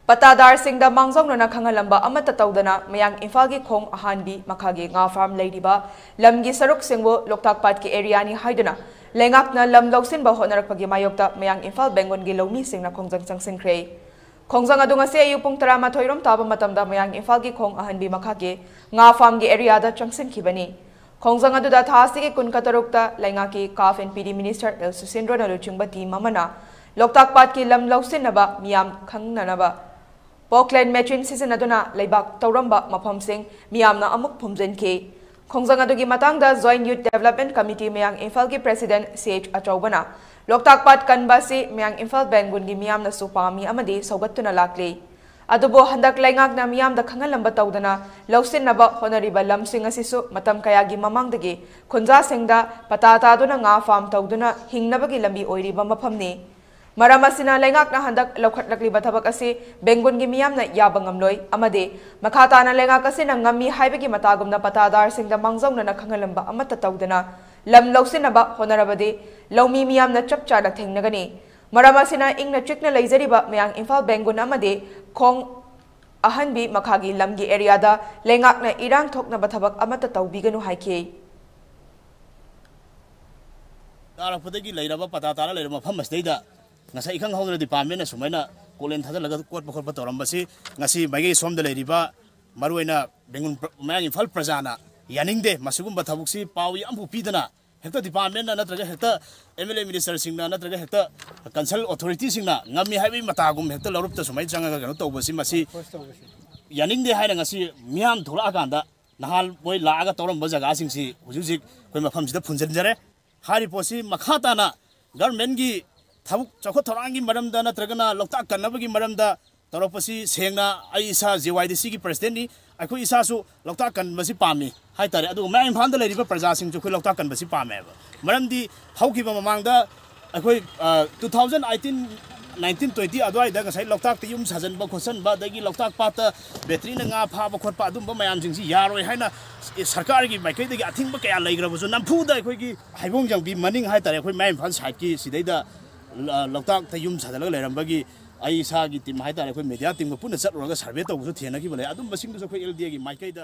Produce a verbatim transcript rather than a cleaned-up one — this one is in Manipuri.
ꯄꯠꯇꯥꯗꯥꯔꯁꯤꯡꯗ ꯃꯥꯡꯖꯧꯅꯅ ꯈꯪꯍꯜꯂꯝꯕ ꯑꯃꯠꯇ ꯇꯧꯗꯅ ꯃꯌꯥꯡ ꯏꯝꯐꯥꯜꯒꯤ ꯈꯣꯡ ꯑꯍꯥꯟꯕꯤ ꯃꯈꯥꯒꯤ ꯉꯥ ꯐꯥꯔꯝ ꯂꯩꯔꯤꯕ ꯂꯝꯒꯤ ꯁꯔꯨꯛꯁꯤꯡꯕꯨ ꯂꯣꯛꯇꯥꯛ ꯄꯥꯠꯀꯤ ꯑꯦꯔꯤꯌꯥꯅꯤ ꯍꯥꯏꯗꯨꯅ ꯂꯩꯉꯥꯛꯅ ꯂꯝ ꯂꯧꯁꯤꯟꯕ ꯍꯣꯠꯅꯔꯛꯄꯒꯤ ꯃꯥꯌꯣꯛꯇ ꯃꯌꯥꯡ ꯏꯝꯐꯥꯜ ꯕꯦꯡꯒꯨꯟꯒꯤ ꯂꯧꯃꯤꯁꯤꯡꯅ ꯈꯣꯡꯖꯪ ꯆꯪꯁꯤꯟꯈ꯭ꯔꯦ꯫ ꯈꯣꯡꯖꯪ ꯑꯗꯨ ꯉꯁꯤ ꯑꯌꯨꯛ ꯄꯨꯡ ꯇꯔꯥꯃꯥꯊꯣꯏ ꯔꯣꯝ ꯇꯥꯕ ꯃꯇꯝꯗ ꯃꯌꯥꯡ ꯏꯝꯐꯥꯜꯒꯤ ꯈꯣꯡ ꯑꯍꯟꯕꯤ ꯃꯈꯥꯒꯤ ꯉꯥ ꯐꯥꯔꯝꯒꯤ ꯑꯦꯔꯤꯌꯥꯗ ꯆꯪꯁꯤꯟꯈꯤꯕꯅꯤ꯫ ꯈꯣꯡꯖꯪ ꯑꯗꯨꯗ ꯊꯥ ꯑꯁꯤꯒꯤ ꯀꯨꯟꯊ ꯇꯔꯨꯛꯇ ꯂꯩꯉꯥꯛꯀꯤ ꯀꯥꯐ ꯑꯦꯟ ꯄꯤ ꯗꯤ ꯃꯤꯅꯤꯁꯇꯔ ꯑꯦꯜ ꯁꯨꯁꯤꯟꯗ꯭ꯔꯣꯅ ꯂꯨꯆꯤꯡꯕ ꯇꯤꯝ ꯑꯃꯅ ꯂꯣꯛꯇꯥꯛ ꯄꯥꯠꯀꯤ ꯂꯝ ꯂꯧꯁꯤꯟꯅꯕ ꯃꯤꯌꯥꯝ ꯈꯪꯅꯅꯕ ꯄꯣꯛꯂꯦꯟ ꯃꯦꯆꯤꯟ ꯁꯤꯖꯤꯟꯅꯗꯨꯅ ꯂꯩꯕꯥꯛ ꯇꯧꯔꯝꯕ ꯃꯐꯝꯁꯤꯡ ꯃꯤꯌꯥꯝꯅ ꯑꯃꯨꯛ ꯐꯨꯝꯖꯤꯟꯈꯤ꯫ ꯈꯣꯡꯖꯪ ꯑꯗꯨꯒꯤ ꯃꯇꯥꯡꯗ Joint Youth Development Committee ꯃꯌꯥꯡ ꯏꯝꯐꯥꯜꯒꯤ ꯄ꯭ꯔꯦꯁꯤꯗꯦꯟꯠ ꯁꯤ ꯑꯩꯆ ꯑꯆꯧꯕꯅ ꯂꯣꯛꯇꯥꯛ ꯄꯥꯠ ꯀꯟꯕ ꯑꯁꯤ ꯃꯌꯥꯡ ꯏꯝꯐꯥꯜ ꯕꯦꯡꯒꯨꯟꯒꯤ ꯃꯤꯌꯥꯝꯅꯁꯨ ꯄꯥꯝꯃꯤ ꯑꯃꯗꯤ ꯁꯧꯒꯠꯇꯨꯅ ꯂꯥꯛꯂꯤ꯫ ꯑꯗꯨꯕꯨ ꯍꯟꯗꯛ ꯂꯩꯉꯥꯛꯅ ꯃꯤꯌꯥꯝꯗ ꯈꯪꯍꯟꯂꯝꯕ ꯇꯧꯗꯅ ꯂꯧꯁꯤꯟꯅꯕ ꯍꯣꯠꯅꯔꯤꯕ ꯂꯝꯁꯤꯡ ꯑꯁꯤꯁꯨ ꯃꯇꯝ ꯀꯌꯥꯒꯤ ꯃꯃꯥꯡꯗꯒꯤ ꯈꯨꯟꯖꯥꯁꯤꯡꯗ ꯄꯇꯥ ꯇꯥꯗꯨꯅ ꯉꯥ ꯐꯥꯔꯝ ꯇꯧꯗꯨꯅ ꯍꯤꯡꯅꯕꯒꯤ ꯂꯝꯕꯤ ꯑꯣꯏꯔꯤꯕ ꯃꯐꯝꯅꯤ꯫ ꯃꯔꯝ ꯑꯁꯤꯅ ꯂꯩꯉꯥꯛꯅ ꯍꯟꯗꯛ ꯂꯧꯈꯠꯂꯛꯂꯤꯕ ꯊꯕꯛ ꯑꯁꯤ ꯕꯦꯡꯒꯨꯟꯒꯤ ꯃꯤꯌꯥꯝꯅ ꯌꯥꯕ ꯉꯝꯂꯣꯏ ꯑꯃꯗꯤ ꯃꯈꯥ ꯇꯥꯅ ꯂꯩꯉꯥꯛ ꯑꯁꯤꯅ ꯉꯝꯃꯤ ꯍꯥꯏꯕꯒꯤ ꯃꯇꯥꯒꯨꯝꯅ ꯄꯇꯥꯗꯥꯔꯁꯤꯡꯗ ꯃꯥꯡꯖꯧꯅꯅ ꯈꯪꯍꯜꯂꯝꯕ ꯑꯃꯠꯇ ꯇꯧꯗꯅ ꯂꯝ ꯂꯧꯁꯤꯟꯅꯕ ꯍꯣꯠꯅꯔꯕꯗꯤ ꯂꯧꯃꯤ ꯃꯤꯌꯥꯝꯅ ꯆꯞ ꯆꯥꯅ ꯊꯦꯡꯅꯒꯅꯤ꯫ ꯃꯔꯝ ꯑꯁꯤꯅ ꯏꯪꯅ ꯆꯤꯛꯅ ꯂꯩꯖꯔꯤꯕ ꯃꯌꯥꯡ ꯏꯝꯐꯥꯜ ꯕꯦꯡꯒꯨꯟ ꯑꯃꯗꯤ ꯈꯣꯡ ꯑꯍꯟꯕꯤ ꯃꯈꯥꯒꯤ ꯂꯝꯒꯤ ꯑꯦꯔꯤꯌꯥꯗ ꯂꯩꯉꯥꯛꯅ ꯏꯔꯥꯡ ꯊꯣꯛꯅꯕ ꯊꯕꯛ ꯑꯃꯠꯇ ꯇꯧꯕꯤꯒꯅꯨ ꯍꯥꯏꯈꯤ꯫ ꯇꯥꯔꯛꯄꯗꯒꯤ ꯂꯩꯔꯕ ꯄꯇꯥ ꯇꯥꯔ ꯂꯩꯔꯕ ꯃꯐꯝ ꯑꯁꯤꯗꯩꯗ ꯉꯁꯥꯏ ꯏꯈꯪ ꯍꯧꯗꯅ ꯗꯤꯄꯥꯔꯠꯃꯦꯟꯅ ꯁꯨꯃꯥꯏꯅ ꯀꯣꯂꯦꯟ ꯊꯥꯖꯤꯜꯂꯒ ꯀꯣꯠꯄ ꯈꯣꯠꯄ ꯇꯧꯔꯝꯕꯁꯤ ꯉꯁꯤ ꯃꯥꯏꯀꯩ ꯁꯣꯝꯗ ꯂꯩꯔꯤꯕ ꯃꯔꯨꯑꯣꯏꯅ ꯕꯦꯡꯒꯨꯜ ꯃꯌꯥꯡ ꯏꯝꯐꯥꯜ ꯄ꯭ꯔꯖꯥꯅ ꯌꯥꯅꯤꯡꯗꯦ꯫ ꯃꯁꯤꯒꯨꯝꯕ ꯊꯕꯛꯁꯤ ꯄꯥꯎ ꯌꯥꯝꯕꯨ ꯄꯤꯗꯅ ꯍꯦꯛꯇ ꯗꯤꯄꯥꯔꯠꯃꯦꯟꯅ ꯅꯠꯇ꯭ꯔꯒ ꯍꯦꯛꯇ ꯑꯦꯝ ꯑꯦꯜ ꯑꯦ ꯃꯤꯅꯤꯁꯇꯔꯁꯤꯡꯅ ꯅꯠꯇ꯭ꯔꯒ ꯍꯦꯛꯇ ꯀꯟꯁꯜ ꯑꯣꯊꯣꯔꯤꯇꯤꯁꯤꯡꯅ ꯉꯝꯃꯤ ꯍꯥꯏꯕꯒꯤ ꯃꯇꯥꯒꯨꯝ ꯍꯦꯛꯇ ꯂꯧꯔꯨꯞꯇ ꯁꯨꯃꯥꯏꯅ ꯆꯪꯉꯒ ꯀꯩꯅꯣ ꯇꯧꯕꯁꯤ ꯃꯁꯤ ꯌꯥꯅꯤꯡꯗꯦ ꯍꯥꯏꯅ ꯉꯁꯤ ꯃꯤꯌꯥꯝ ꯊꯣꯛꯂꯛꯑꯀꯥꯟꯗ ꯅꯍꯥꯟ ꯃꯣꯏ ꯂꯥꯛꯑꯒ ꯇꯧꯔꯝꯕ ꯖꯒꯥꯁꯤꯡꯁꯤ ꯍꯧꯖꯤꯛ ꯍꯧꯖꯤꯛ ꯑꯩꯈꯣꯏ ꯃꯐꯝꯁꯤꯗ ꯐꯨꯟꯖꯤꯟꯖꯔꯦ꯫ ꯍꯥꯏꯔꯤꯕ ꯄꯣꯠꯁꯤ ꯃꯈꯥ ꯇꯥꯅ ꯒꯔꯃꯦꯟꯒꯤ ꯊꯕꯛ ꯆꯥꯎꯈꯠ ꯊꯧꯔꯥꯡꯒꯤ ꯃꯔꯝꯗ ꯅꯠꯇ꯭ꯔꯒꯅ ꯂꯣꯛꯇꯥꯛ ꯀꯟꯅꯕꯒꯤ ꯃꯔꯝꯗ ꯇꯧꯔꯛꯄꯁꯤ ꯁꯦꯡꯅ ꯑꯩ ꯏꯁꯥ ꯖꯦ ꯋꯥꯏ ꯗꯤ ꯁꯤꯒꯤ ꯄ꯭ꯔꯁꯤꯗꯦꯟꯠꯅꯤ꯫ ꯑꯩꯈꯣꯏ ꯏꯁꯥꯁꯨ ꯂꯣꯛꯇꯥꯛ ꯀꯟꯕꯁꯤ ꯄꯥꯝꯃꯤ ꯍꯥꯏꯇꯥꯔꯦ꯫ ꯑꯗꯨꯒ ꯃꯌꯥꯡ ꯏꯝꯐꯥꯜꯗ ꯂꯩꯔꯤꯕ ꯄ꯭ꯔꯖꯥꯁꯤꯡꯁꯨ ꯑꯩꯈꯣꯏ ꯂꯣꯛꯇꯥꯛ ꯀꯟꯕꯁꯤ ꯄꯥꯝꯃꯦꯕ꯫ ꯃꯔꯝꯗꯤ ꯍꯧꯈꯤꯕ ꯃꯃꯥꯡꯗ ꯑꯩꯈꯣꯏ two thousand eighteen nineteen twenty ꯑꯗꯨꯋꯥꯏꯗ ꯉꯁꯥꯏ ꯂꯣꯛꯇꯥꯛꯇ ꯌꯨꯝ ꯁꯥꯖꯟꯕ ꯈꯣꯠꯆꯟꯕ ꯑꯗꯒꯤ ꯂꯣꯛꯇꯥꯛ ꯄꯥꯠꯇ ꯕꯦꯇ꯭ꯔꯤꯅ ꯉꯥ ꯐꯥꯕ ꯈꯣꯠꯄ ꯑꯗꯨꯝꯕ ꯃꯌꯥꯝꯁꯤꯡꯁꯤ ꯌꯥꯔꯣꯏ ꯍꯥꯏꯅ ꯁꯔꯀꯥꯔꯒꯤ ꯃꯥꯏꯀꯩꯗꯒꯤ ꯑꯊꯤꯡꯕ ꯀꯌꯥ ꯂꯩꯈ꯭ꯔꯕꯁꯨ ꯅꯝꯐꯨꯗ ꯑꯩꯈꯣꯏꯒꯤ ꯍꯩꯕꯣꯡꯖꯥꯡꯕꯤ ꯃꯅꯤꯡ ꯍꯥꯏꯇꯥꯔꯦ, ꯑꯩꯈꯣꯏ ꯃꯌꯥꯡ ꯏꯝꯐꯥꯜ ꯁꯥꯏꯠꯀꯤ ꯁꯤꯗꯩꯗ ꯂꯣꯛꯇꯥꯛꯇ ꯌꯨꯝ ꯁꯥꯖꯜꯂꯒ ꯂꯩꯔꯝꯕꯒꯤ ꯑꯩ ꯏꯁꯥꯒꯤ ꯇꯤꯝ ꯍꯥꯏꯇꯥꯔꯦ, ꯑꯩꯈꯣꯏ ꯃꯦꯗꯤꯌꯥ ꯇꯤꯝꯒ ꯄꯨꯟꯅ ꯆꯠꯂꯨꯔꯒ ꯁꯔꯚꯦ ꯇꯧꯕꯁꯨ ꯊꯦꯡꯅꯈꯤꯕ ꯂꯩ꯫ ꯑꯗꯨꯝꯕꯁꯤꯡꯗꯨꯁꯨ ꯑꯩꯈꯣꯏ ꯑꯦꯜ ꯗꯤ ꯑꯦꯒꯤ ꯃꯥꯏꯀꯩꯗ